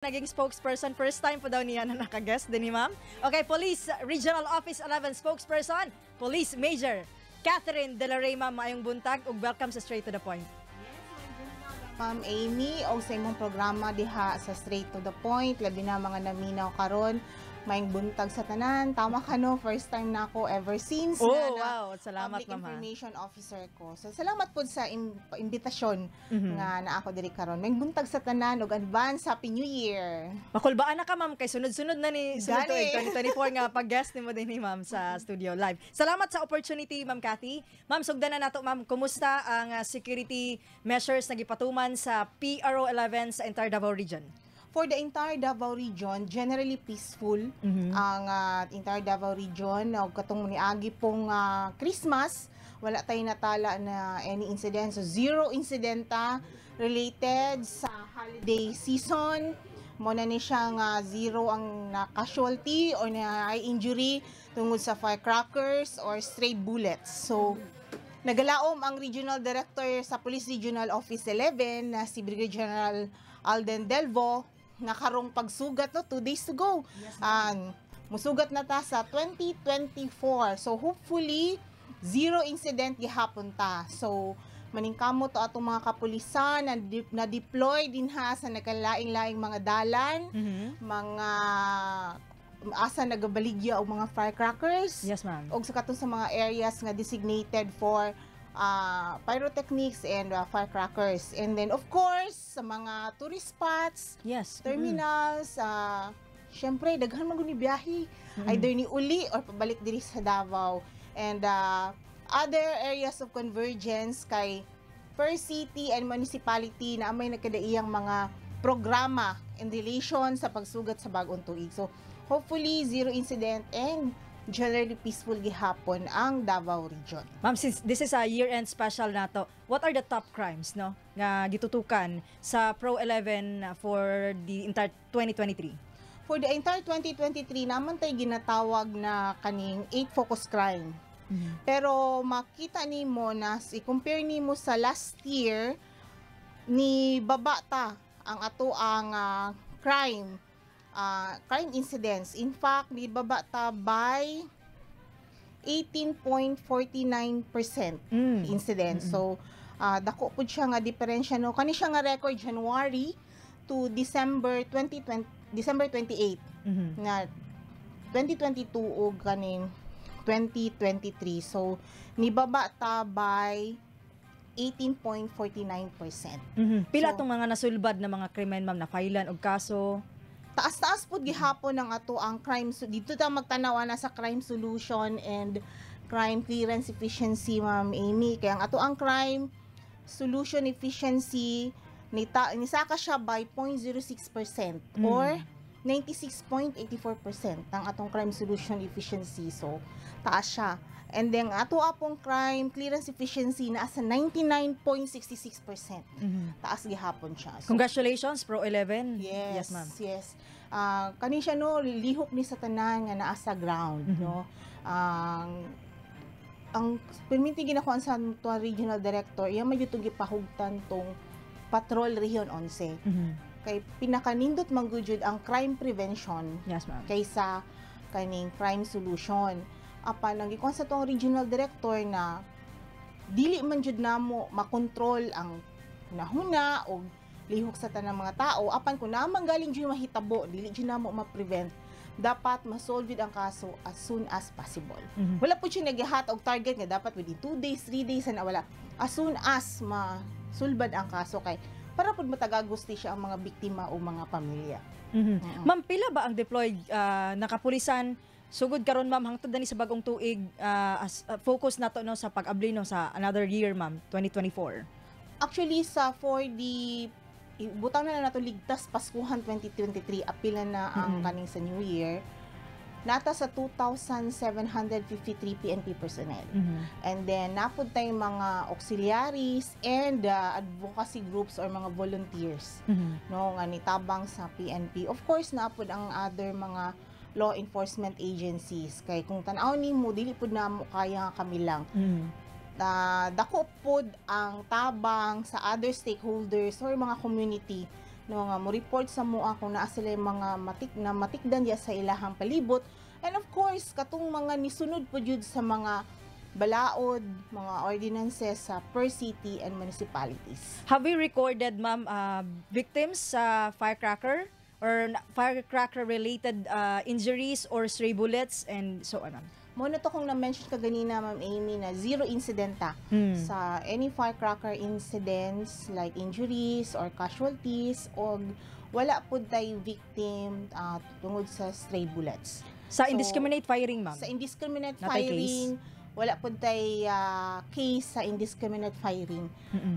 Naging spokesperson. First time po daw niya na nakaguest din ni ma'am. Okay, Police Regional Office 11 spokesperson, Police Major Catherine De La Rey, ma'am, maayong buntag ug welcome sa Straight to the Point. Ma'am Amy, o sa imong programa diha sa Straight to the Point, labi na mga naminaw karon. Maayong buntag sa tanan. Tama ka, no, first time na ako ever since Oh, na, na wow. Salamat, public ma'am, ha. Information officer ko. So salamat po sa imbitasyon nga na ako diri karon. Maayong buntag sa tanan ug advance Happy New Year. Makulbaan na ka, ma'am, kay sunod-sunod na ni sunod Gani. Tuig 2024 nga pag-guest nimo din ni ma'am sa studio live. Salamat sa opportunity, Ma'am Cathy. Ma'am, sugdan na nato, ma'am, kumusta ang security measures na gipatuman sa PRO 11 sa entire Davao Region? For the entire Davao Region, generally peaceful ang entire Davao Region. Og katong niagi pong Christmas, wala tayo natala na any incident. So zero incidenta related sa holiday season. Mo na ni siya nga zero ang na casualty or na injury tungod sa firecrackers or stray bullets. So nagalaom ang Regional Director sa Police Regional Office 11 na si Brigadier General Alden Delvo na karong pagsugat, no, 2 days to go. Musugat na ta sa 2024. So hopefully zero incident gihapon ta. So maningkamot to atong mga kapulisan na deploy dinha sa nagkalaing-laing mga dalan, mga asa nagabaligya og mga firecrackers Yes, ma'am. Og sa katong sa mga areas nga designated for pyrotechnics and firecrackers. And then, of course, sa mga tourist spots, terminals, syempre daghan man gud ni biyahe. Either ni uli or pabalik diri sa Davao. And other areas of convergence kay per city and municipality na may nagkadaiyang mga programa in relation sa pagsugat sa bagong tuig. So, hopefully, zero incident and generally peaceful gihapon ang Davao Region. Ma'am, since this is a year-end special nato, what are the top crimes, no, nga gitutukan sa Pro 11 for the entire 2023? For the entire 2023, naman tay ginatawag na kaning 8 focus crime. Pero makita nimo na i-compare nimo sa last year, ni baba ta ang ato ang crime incidents. In fact, ni baba ta by 18.49% incidents. So dako pud siya nga diferensya, no. Kani siya nga record January to December 2020, December 28 nga 2022 ug kaning 2023. So nibaba ta by 18.49%. Pila So, tong mga nasulbad na mga krimen, ma'am, na filean og kaso? Taas-taas pud gihapon ang ato ang crime dito ta magtanaw na sa crime solution and crime clearance efficiency, Ma'am Amy, kaya ang ato ang crime solution efficiency nita nisaka siya by 0.06% or 96.84% ang atong crime solution efficiency. So taas siya. And then ato apong crime clearance efficiency naa sa 99.66%. Taas gihapon siya. So, Congratulations, Pro 11. Yes, Yes, ma'am. Yes. Kani siya, no, lihok ni sa tanan nga naa sa ground, no. Ang perminti ginakuan sa to regional director, iya man jud tong gipahugtan tong Patrol Region 11. Kay pinakanindot man gud jud ang crime prevention Yes, ma'am. Kaysa kaning crime solution. Apan ang gikuan sa tong regional director na dili man jud namo makontrol ang hunahuna o lihok sa tanang mga tao, apan kung naman galing jud mahitabo, dili jud namo ma-prevent, dapat ma-solve jud ang kaso as soon as possible. Wala po siya naghihat og target nga dapat within 2 days, 3 days na, wala. As soon as masulbad ang kaso kay para pud matagagos siya ang mga biktima o mga pamilya. Ma'am, pila ba ang deployed na kapulisan sugod karon, ma'am, hangtod na ni sa bagong tuig, as focus nato, no, sa pag-abli, no, sa another year, ma'am, 2024? Actually, sa for the butang na lang nato ligtas Paskuhan 2023, apila na ang kaning sa New Year, nata sa 2,753 PNP personnel. And then napud tay mga auxiliaries and advocacy groups or mga volunteers, no, nga nitabang sa PNP. Of course, napud ang other mga law enforcement agencies kay kung tan-aw nimo, dili pud namo kaya nga kami lang. Dako pod ang tabang sa other stakeholders or mga community no, nga mo report sa mua kung naa sila yung mga matik na matikdan diya sa ilahang palibot. And of course, katong mga nisunod po jud sa mga balaod, mga ordinances sa per city and municipalities. Have we recorded, ma'am, victims sa firecracker or firecracker related injuries or stray bullets and so on, ma'am? Mo na to kung na-mention ka ganina, Ma'am Amy, na zero incident ta sa any firecracker incidents like injuries or casualties, og wala pud tay victim tungod sa stray bullets. Sa So, indiscriminate firing, ma'am? Sa indiscriminate Natay firing, wala pud tay case sa indiscriminate firing.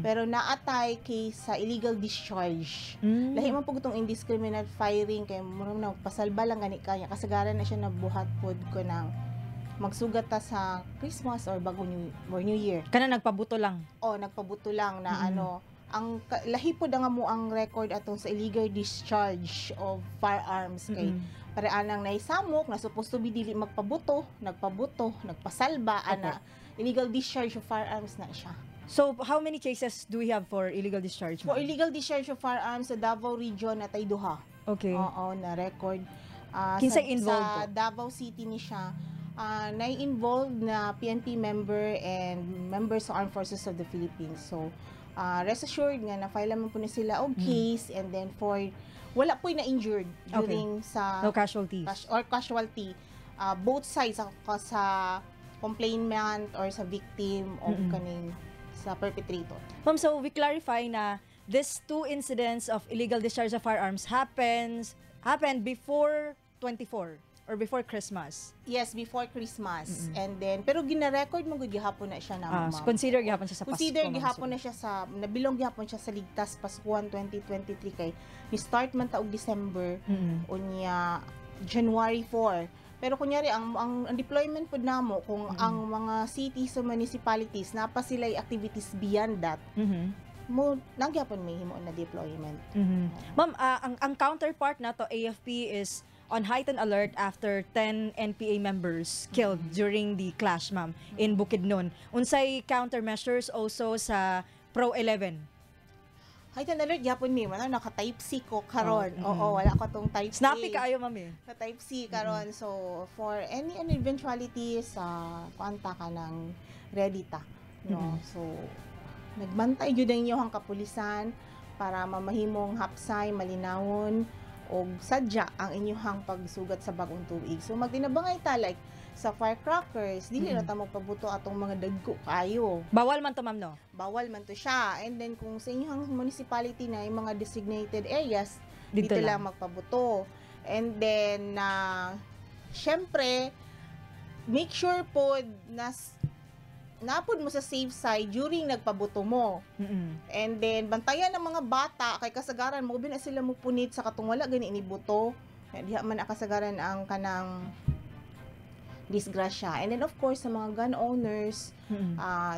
Pero naatay case sa illegal discharge. Lahi man pud itong indiscriminate firing kay murag na pasalba lang gani kanya, kasagaran na siya nabuhat pod ko ng magsugat ta sa Christmas or bago New or New Year. Kana nagpabuto lang. O nagpabuto lang na ano ang lahi pod ang amo ang record atong sa illegal discharge of firearms kay pare anang naisamok na supposed to be dili magpabuto, nagpabuto, nagpasalba ana, illegal discharge of firearms na siya. So, how many cases do we have for illegal discharge, For ma'am? illegal discharge of firearms sa Davao Region, natay duha. Oo, na record. Kinsay involved sa po? Davao City ni siya. Na-involved na PNP member and members sa Armed Forces of the Philippines. So, rest assured nga na-file man po na sila og case, and then for wala po na injured during sa No casualties. Or casualty, both sides ako sa complainant or sa victim o kaning sa perpetrator. Ma'am, so we clarify na these two incidents of illegal discharge of firearms happened before 24 or before Christmas. Yes, before Christmas. And then pero gina-record mo gud gihapon na siya na, So ma'am. consider gihapon siya sa Pasko, Consider ma'am. gihapon na siya sa nabilong gihapon siya sa ligtas Paskuhan 2023 kay ni start man ta og December, unya January 4. Pero kunyari ang deployment pud namo kung ang mga cities o municipalities na pa sila activities beyond that, mo nangyapon may himo na deployment. Ma'am, ang counterpart nato, AFP is on heightened alert after 10 NPA members killed during the clash, ma'am, in Bukidnon. Unsay countermeasures also sa Pro 11? Heightened alert gyapon mi, wala, naka type C ko karon. Oh. Oo, wala ko tong type Snappy A. kaayo, ma'am, eh. Sa type C karon. So for any an eventuality sa kuanta ka ng ready ta, no? So nagbantay gyud ang inyong kapulisan para mamahimong hapsay, malinawon og sadya ang inyong pagsugat sa bagong tuig. So magtinabangay ta, like sa firecrackers, dili na ta magpabuto atong mga dagko kayo. Bawal man to, ma'am, no? Bawal man to siya. And then kung sa inyong municipality na yung mga designated areas, dito dito lang lang. Magpabuto. And then, na syempre, make sure po na napod mo sa safe side during nagpabuto mo. And then, bantayan ng mga bata, kay kasagaran, mo na sila mo punit sa katong wala gani ni buto. Kaya diha man nakasagaran ang kanang disgrasya. And then, of course, sa mga gun owners,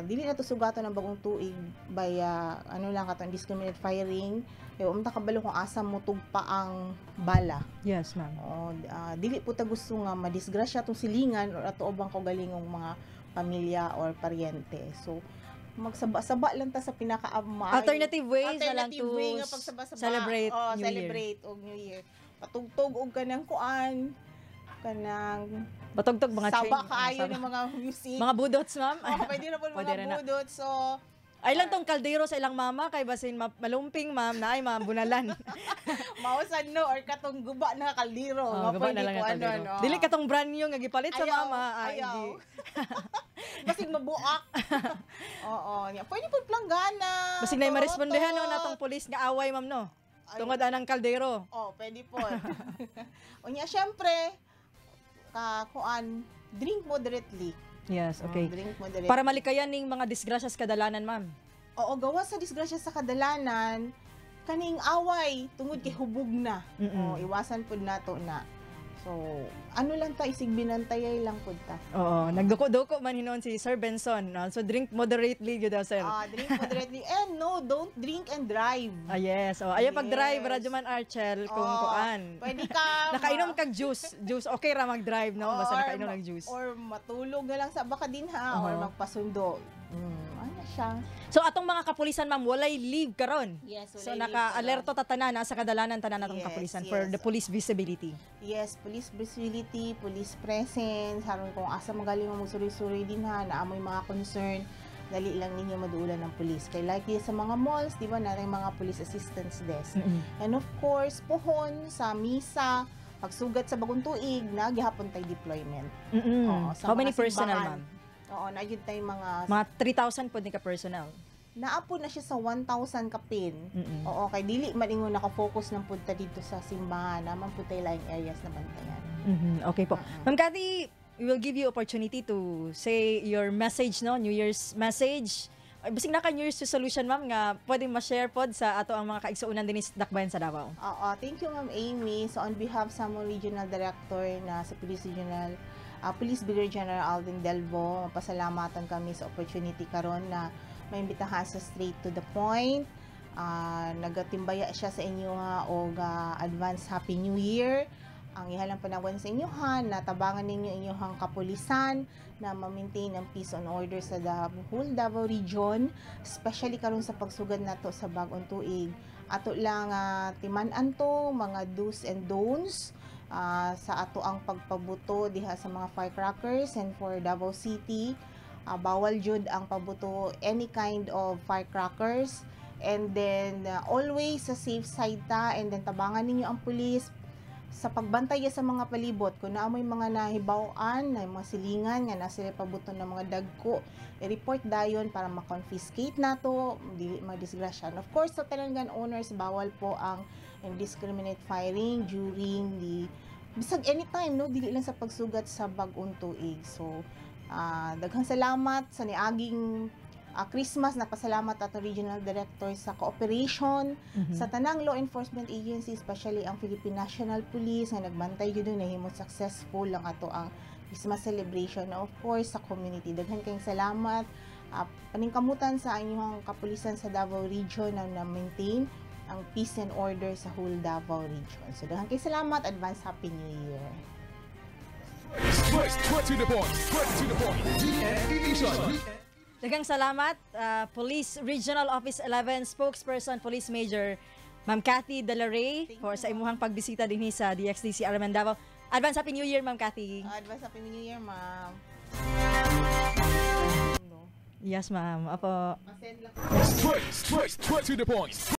dili na to sugaton ng bagong tuig by ano lang, katong indiscriminate firing. Kay unta kabalo kung asa mo tugpa ang bala. Yes, ma'am. O, dili po ta gusto nga madisgrasya tong silingan or ato ubang kaugalingong mga pamilya or paryente. So magsaba-saba lang ta sa pinaka Alternative ways na lang alternative to way nga pagsaba-saba. celebrate Oh, New Year. Celebrate og New Year. Patugtog og kanang kuan, kanang Batugtog mga saba kaayo saba. ng mga music. Mga budots, ma'am. Oh, pwede na po Pwede mga rin na. budot. So, Ay lang tong kaldero sa ilang mama kay basin malumping, ma'am, na ay mabunalan. Mausan, no, or katong guba na kaldero. Oh, Nga guba pwede na lang ko ang ano, kaldero. no. Dili katong brand new nga gipalit sa Ayaw, mama. Ay, ayaw. di. Basig mabuak. Oo, niya. Pwede po planggana. Basig na marespondehan, no, torotot. natong pulis nga away, ma'am, no. Ay. Tungod anang kaldero. Oh, pwede po. Unya, syempre, ka kuan, drink moderately. Yes, Oh, okay. drink moderately. Para malikayan ning mga disgrasya sa kadalanan, ma'am. Oo, gawa sa disgrasya sa kadalanan, kaning away tungod kay hubog na. Oh, iwasan pud nato na. So, ano lang ta, isig binantayay lang pud ta. Oo, nagduko-duko man hinuon si Sir Benson, no? So drink moderately gyud daw, sir. Ah, drink moderately. And no, don't drink and drive. Ah, yes. Oh, ayaw pag-drive, radyo man Archel, kung Oo, kuan. pwede ka Nakainom kag juice. Juice, okay ra mag-drive, no? Basta Or nakainom ng juice. Or matulog na lang sa baka din ha, or magpasundo. Ano siya. So atong mga kapulisan, ma'am, walay leave karon. Yes, So walay leave. Naka-alerto ta tanan, nasa kadalanan tanan atong kapulisan for the police visibility. Yes, police visibility, police presence, haron kung asa magaling mo magsuri-suri din ha, naa moy mga concern, dali lang ninyo maduulan ng police. Kay like sa mga malls, di ba, naa mga police assistance desk. And of course, pohon sa misa, pagsugat sa bagong tuig, na gihapon tay deployment. Oo, sa How many mga personnel, simbahan. ma'am? Oo, naa gyud tay mga Mga 3,000 pod ni ka personnel. Naa po na siya sa 1,000 kapin. Oo, kay dili man ingon naka-focus ng punta dito sa simbahan, naman po tay laing areas na bantayan. Okay po. Ma'am Cathy, we will give you opportunity to say your message, no? New Year's message. Ay, bisig naa ka New Year's resolution, ma'am, nga pwedeng ma-share pod sa ato ang mga kaigsuonan dinhi sa Dakbayan sa Davao. Oo, thank you, Ma'am Amy. So on behalf sa among Regional Director na sa Police Regional Police Brigadier General Alden Delvo, mapasalamatan kami sa opportunity karon na maimbitahan sa Straight to the Point. Nagatimbaya siya sa inyo ha og advance Happy New Year. Ang ihalang panawan sa inyo ha, na tabangan ninyo inyong kapulisan na ma-maintain ang peace and order sa the whole Davao Region, especially karon sa pagsugad nato sa bag-ong tuig. Ato lang timan-an to mga do's and don'ts sa ato ang pagpabuto diha sa mga firecrackers. And for Davao City, bawal jud ang pabuto any kind of firecrackers. And then always sa safe side ta, and then tabangan ninyo ang pulis sa pagbantay sa mga palibot. Kung naa moy mga nahibaw-an na mga silingan nga na sila pabuto ng mga dagko, i-report dayon para ma-confiscate nato, dili madisgrasya. And of course, sa tanan gun owners, bawal po ang indiscriminate firing during the bisag anytime, no, dili lang sa pagsugat sa bag-ong tuig. So daghang salamat sa niaging Christmas. Napasalamat ato Regional Director sa cooperation sa tanang law enforcement agency, especially ang Philippine National Police nga nagbantay gyud nahimo successful lang ato ang Christmas celebration. And of course, sa community, daghan kayong salamat. Paningkamutan sa inyong kapulisan sa Davao Region na na-maintain ang peace and order sa whole Davao Region. So daghan kayong salamat, advance Happy New Year. Straight, straight to the point. Straight to the point. DN Edition. Daghang salamat, Police Regional Office 11 spokesperson Police Major Ma'am Cathy Dela Rey Thank for you, sa imuhang pagbisita dinhi sa DXDC RMN Davao. Advance Happy New Year, Ma'am Cathy. Advance Happy New Year, ma'am. No. Yes, ma'am. Opo. Masend lang. Straight, straight, straight to the point.